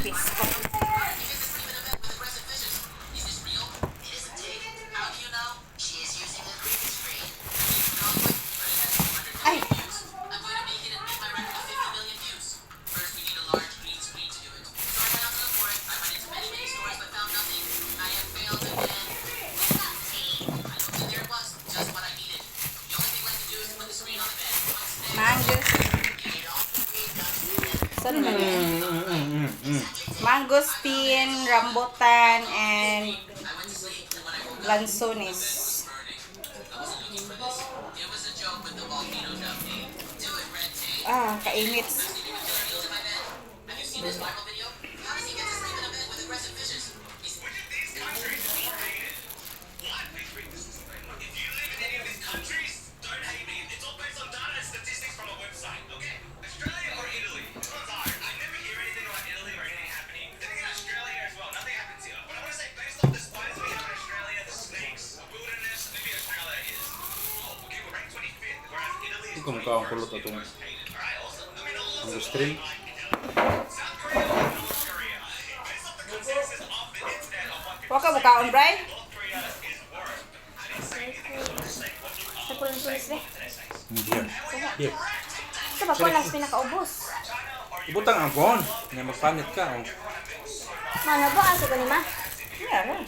Pisto. Ay! Mango. Saan na yun? Mangosteen, rambutan, and lansones. Ah, kainit. If you live in any of these countries, don't hate me. It's all based on data and statistics from a website, okay? Australia or Italy? Which one's higher? I never hear anything about Italy or anything happening. Then again, Australia as well. Nothing happens here. But I want to say, based off the spiders we have in Australia, the snakes, the wilderness, maybe Australia is. Oh, okay, we're ranked 25th, whereas Italy is Ikaw mukha ang kulot 21st atong most hated. Alright, awesome. I mean, all of them mangosteen. like Italy. South Korea or North Korea? Based off the consensus of the internet of what people Wa ka say, mukaon, Bray? North Korea is worse. I didn't say anything. I'm just saying what you Sa pulang tulis be. Here. Here. Sa ba ko last pinakaubos. Ibutang ang phone. Nga magpanit ka. Oh. Mana ba aso gani ma? Yeah,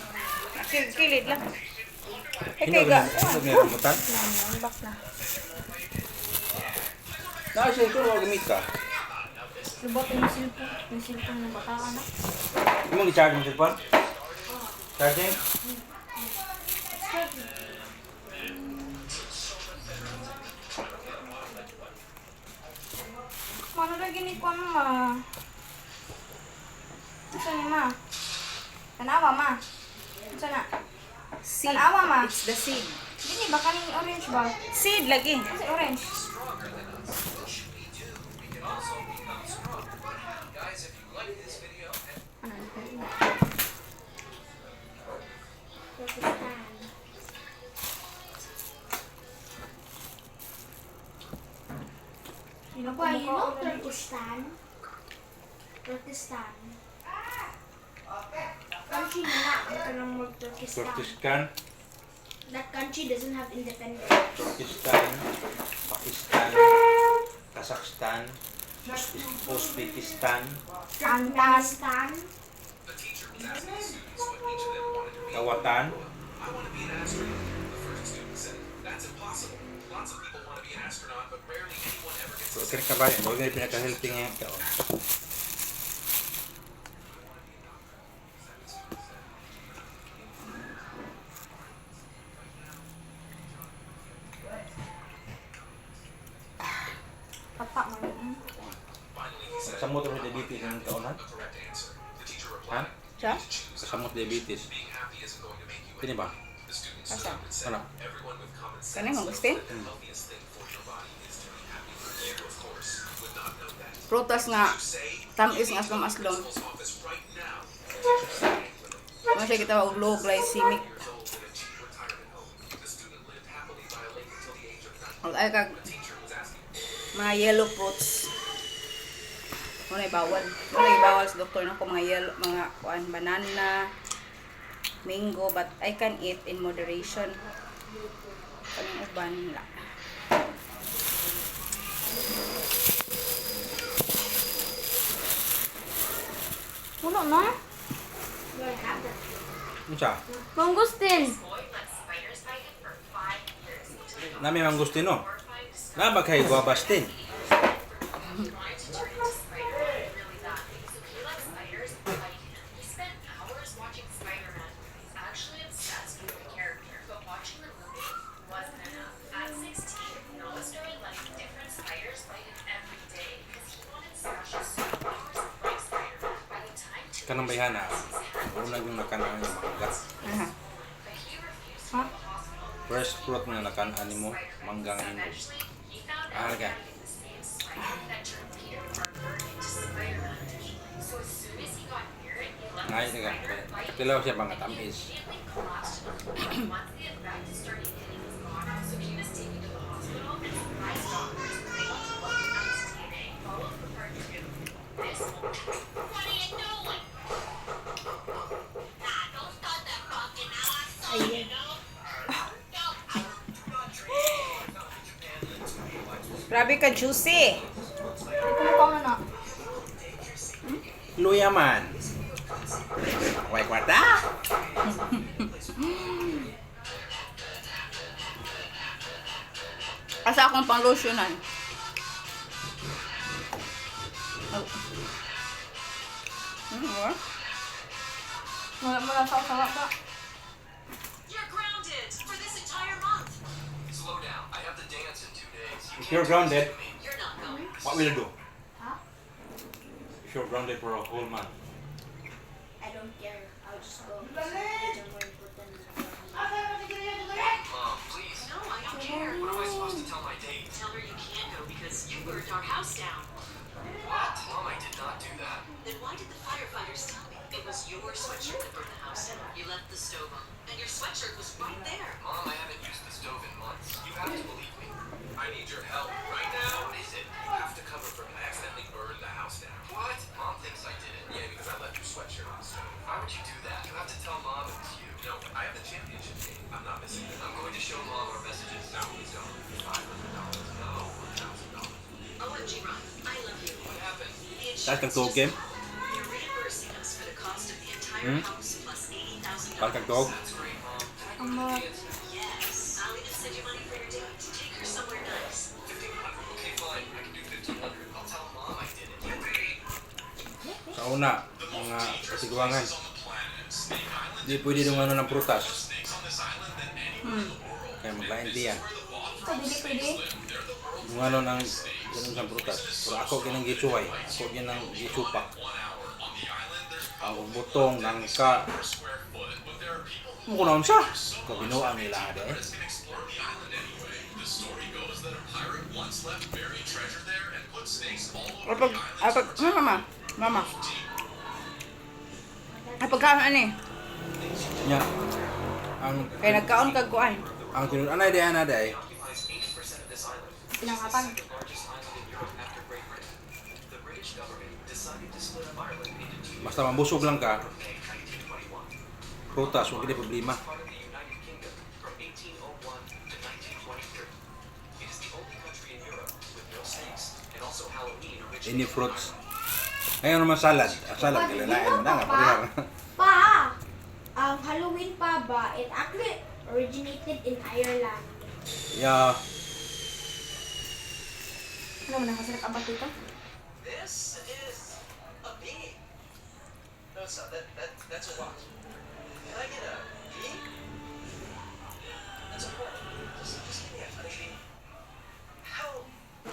kilid lang. Eh, kay Hinog ga. na. Hinog na rambutan. Nani, unbox na. Naa siya ito. Huwag gamit ka. Lubot yung cellphone. Yung cellphone ng bata anak. Imong i-charge mo cellphone? Charging? Mana lagi ni kuan ma? Asa ni ma? Tanawa ma. Asa na? Seed. Tanawa ma. It's the seed. Dini ba kaning orange ba? Seed lagi. Asa orange? Ano? Turkistan. Why, you know Turkistan? Turkistan. Country na, ito lang mag Turkistan. Turkistan. That country doesn't have independence. Turkistan. Pakistan. Kazakhstan. Uzbekistan. Turkmenistan. Kawatan. I want to be an astronaut, the first student said. That's impossible. Lots of people want to be an astronaut, but rarely anyone ever gets So, kini kabayan. Huwag na pinaka-healthy ngayon kaon. Papa mo ni. Finally, he said Kasamot sa diabetes ng kaon ha? a correct answer. The teacher Ha? replied, Siya? Kasamot diabetes. being happy isn't going to make you Kini ba? The student Asa? stood up and said, Ano? everyone with common sense Kani knows mangustin? that the healthiest thing for your body is to be happy. You, of course, would not know that. Prutas nga You say tamis you nga need to go to the aslom-aslom. principal's office right now. The teacher said angrily. Mo siya kita og low glycemic. Years old in a cheap retirement home. The student lived happily by a lake until the age of 9. Og ay kag The teacher was asking mga yellow fruits. Wala bawal. Wala bawal sa doktor nako mga yellow, mga kuan, banana, mango, but I can eat in moderation. Kaning uban la. Wala na. You already have that. Unsa? Mangustin. Nami mangustino. Na ba kay guabastin? Kanang bayhana. Una yung nakanaan yung mangga. Aha. Ha? First fruit nga nakanaan nimo, mangga nga hinog. Ah, ka. Ngay ka. Tilaw siya mga tamis. ka juicy. Kumuha nga na. Luya man. Way kwarta. Asa akong pang lotionan. Oh. What? Wala mo lang sa usawa pa. You're grounded for this entire month. Slow down. I have to dance in 2 days. You If you're grounded, You're not going. what will you do? Huh? If you're grounded for a whole month. I don't care. I'll just go. It's more important than Mom, please. No, I don't care. What am I supposed to tell my date? Tell her you can't go because you burned our house down. What? Mom, I did not do that. Then why did the firefighters tell me? It was your sweatshirt that burned the house down. You left the stove on, and your sweatshirt was right there. Mom, I haven't used the stove in months. You have to believe me. I need your help right now. What is it? You have to cover for me. I accidentally burned the house down. What? Mom thinks I did it. Yeah, because I left your sweatshirt on the stove. Why would you do that? You have to tell Mom it was you. No, I have the championship game. I'm not missing it. I'm going to show Mom our messages. No, please don't. $500. No, $1,000. OMG, Ron, I love you. What happened? The insurance That's the dog just game? called. They're reimbursing us for the cost of the entire house plus $80,000. Balkag dog. That's great, Mom. Can I go to the dance now? Yes. I'll even send you money for your date. Take her somewhere nice. 1,500. Okay, fine. I can do 1,500. I'll tell Mom I did it. Yippee! Sa una, mga kasigwangan. Di pwede dungan ng prutas. Kaya maglain diya. Ito, dili pwede. Dungano ng ganun sa prutas. Pero ako ginang gisuway. Ako ginang gisupak. Ang butong, nangka. Mo ko naon siya. Kabinuang nila ade. Apag, apag, mama, mama. Apag kaon ani. Nya. Ang Kay nagkaon kag kuan. ang tinud anay day ana day. Occupies 80% of this island. Pinangatan. The largest island in Europe after Great Britain. The British government decided to split up Ireland into two Basta mabusog lang ka, from May 1921. prutas wa gid problema. Part of the United Kingdom from 1801 to 1923. It is the only country in Europe with no snakes and also Halloween originated Any in fruits. Ireland. Ngayon naman salad. Ang salad kilalain mo na nga parehar. Pa! Ang Halloween pa ba, it actually originated in Ireland. Yeah. Ano mo na kasi nakabat dito? This is a bee. No, it's not. That's a wasp. Can I get a bee? That's a hornet. Just give me a honeybee. How?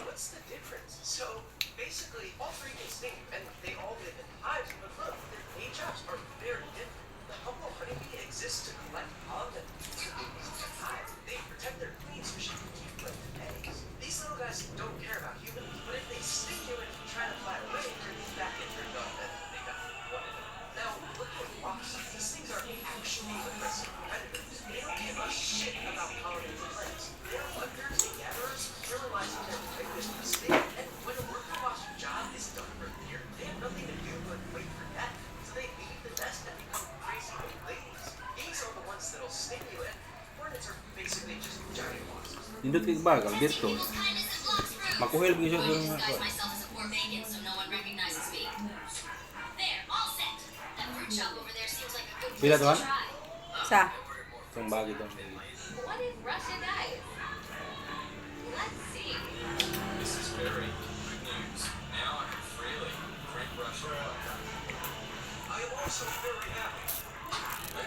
What's the difference? So basically, all three can sting you, and they all live in hives. But look, their day jobs are very different. The humble honeybee exists to collect pollen and to the hive. They protect their queen so she can keep laying eggs. These little guys don't care about humans, but if they sting you and try to fly away, you're back in your gut, and they got one of them. Now look at wasps. These things are actually aggressive predators. They don't give a shit about pollinating plants. They're hunters and gatherers, fertilizing their prey with sting. And when a worker wasp's job is done for the year, they have nothing to do but wait for death. So they leave the nest and become crazy old ladies. These are the ones that'll sting you, and hornets are basically just giant wasps. Nindot kay bag Alberto. Kindness and blocks fruit. Makuhil gyud siya I sa mga disguise myself as a poor bacon so no one recognizes me. There, all set. That fruit shop over there seems like a good Pila place to to, han? try. Sa. Itong bag itong. What if Russia dies? Let's see. This is very good news. Now I can freely drink Russian vodka. I am also very happy. Let's